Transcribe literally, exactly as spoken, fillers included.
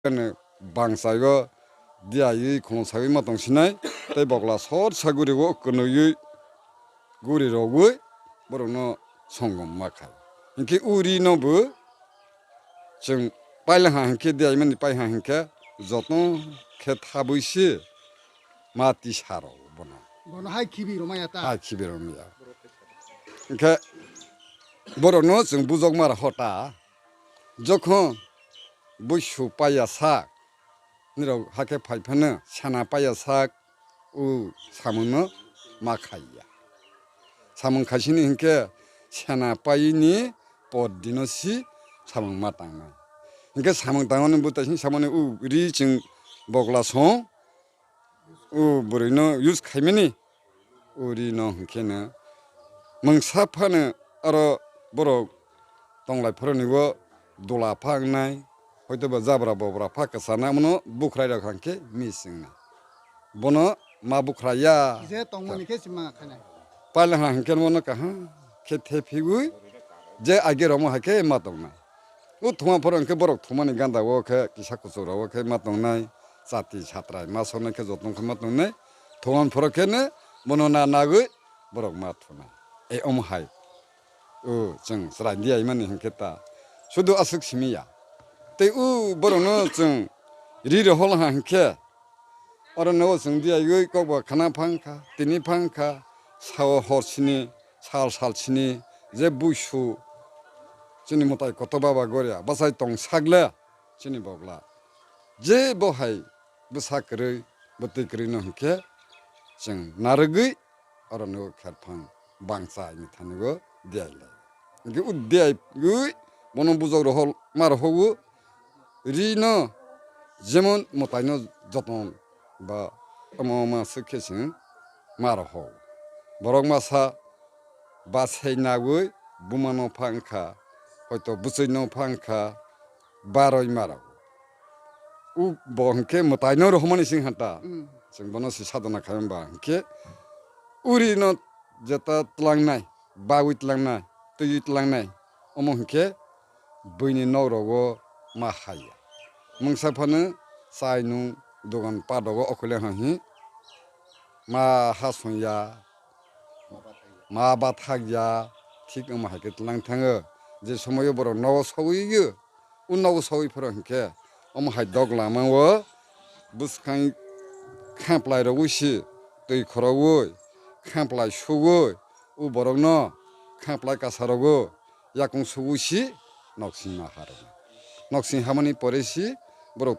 Kano bangsaio diaiwi khulumsaiwi ma tong sinai, tei bokla sot sa gurigo kwnwiwi guri rogwi borokno songom ma khai. Hinkhe uri no bo chwng paila ha hinkhe diaimani pai ha hinkhe joto khe thabwi se ma tisa rw bono. Bono hai khibi rwmaya ta? Hai khibi rwmaya. Hinkhe borokno chwng bujok mara hota. Jokhon buisu paiya sak, nirok hakhe phai phano sena paiya sak, o samungno ma khaiya. Samung khaisini hinkhe sena paiyini por dino si samung ma tangnai. Hinkhe samung tangmani bwtaising samani o ri chwng bokla song, o bwrwino use khaimani, o rino hinkhe no mungsa phano aro borok tonglai phoronibo dola pha wngnai, hoitoba jabra bobra pha kwchana, mono bukhrairok hinkhe miss wngnai. Bono ma bukhraiya. Je tongmani khe se ma khainai. Paila ha hinkhe bono kaham khe thephigwi je age romo hai khe ma tongnai. O thuma phoro hinkhe borok thumani ganda o khe kisa kuchuk rok o khe ma tongnai, chati satrai ma sonai khe joto khe ma tongnai. Thuma phoro khe no bono na nagwi borok ma thunai. E omo hai. O chwng chwrai di aimani hinkhe ta sudu aswk simi ya. Tei o borokno chwng ri rohol ha hinkhe oro nogo chwng di aiwi kokba khana phang kha, tini phang kha, sao hor sini, sal sal sini, je buisu chini mwtai kotor baba goria bachai tong sakle chini bokla. Je bo hai bwsa kwrwi, bwtwi kwrwi no hinkhe chwng narwgwi oro nogo kherphang bangsa ni thani go diai lai. Hinkhe o diai gwi bono bujok rohol ma rohogo. Rino jemon mwtaino joton ba omo omo aswk khe chwng ma rohor. Borok masa bachai nagwi bumano pha wngkha, hoito bwchwino pha wngkha, baroi ma rogo. O bo hinkhe mwtaino rohormani sing hanta. Mm. Chwng bono se sadona khai hwnba hinkhe urino jeta tlangnai, bagwi tlangnai, twiwi tlangnai, omo hinkhe buini nok rogo ma haiya. Mungsa phano chai nung dogan pat rogo okhole ha hi ma ha songya, ma bathakya, thik omo hai khe tlang thango. Je somoio borok nogo sogwi o nogo sogwi phoro hinkhe omo hai dok lama o bwskang khaplai rogwi si twi khorogwi khaplai sugwi o borokno khaplai kasa rogo yakung sugwi si noksing ma ha rwgo. Noksing hamani pore si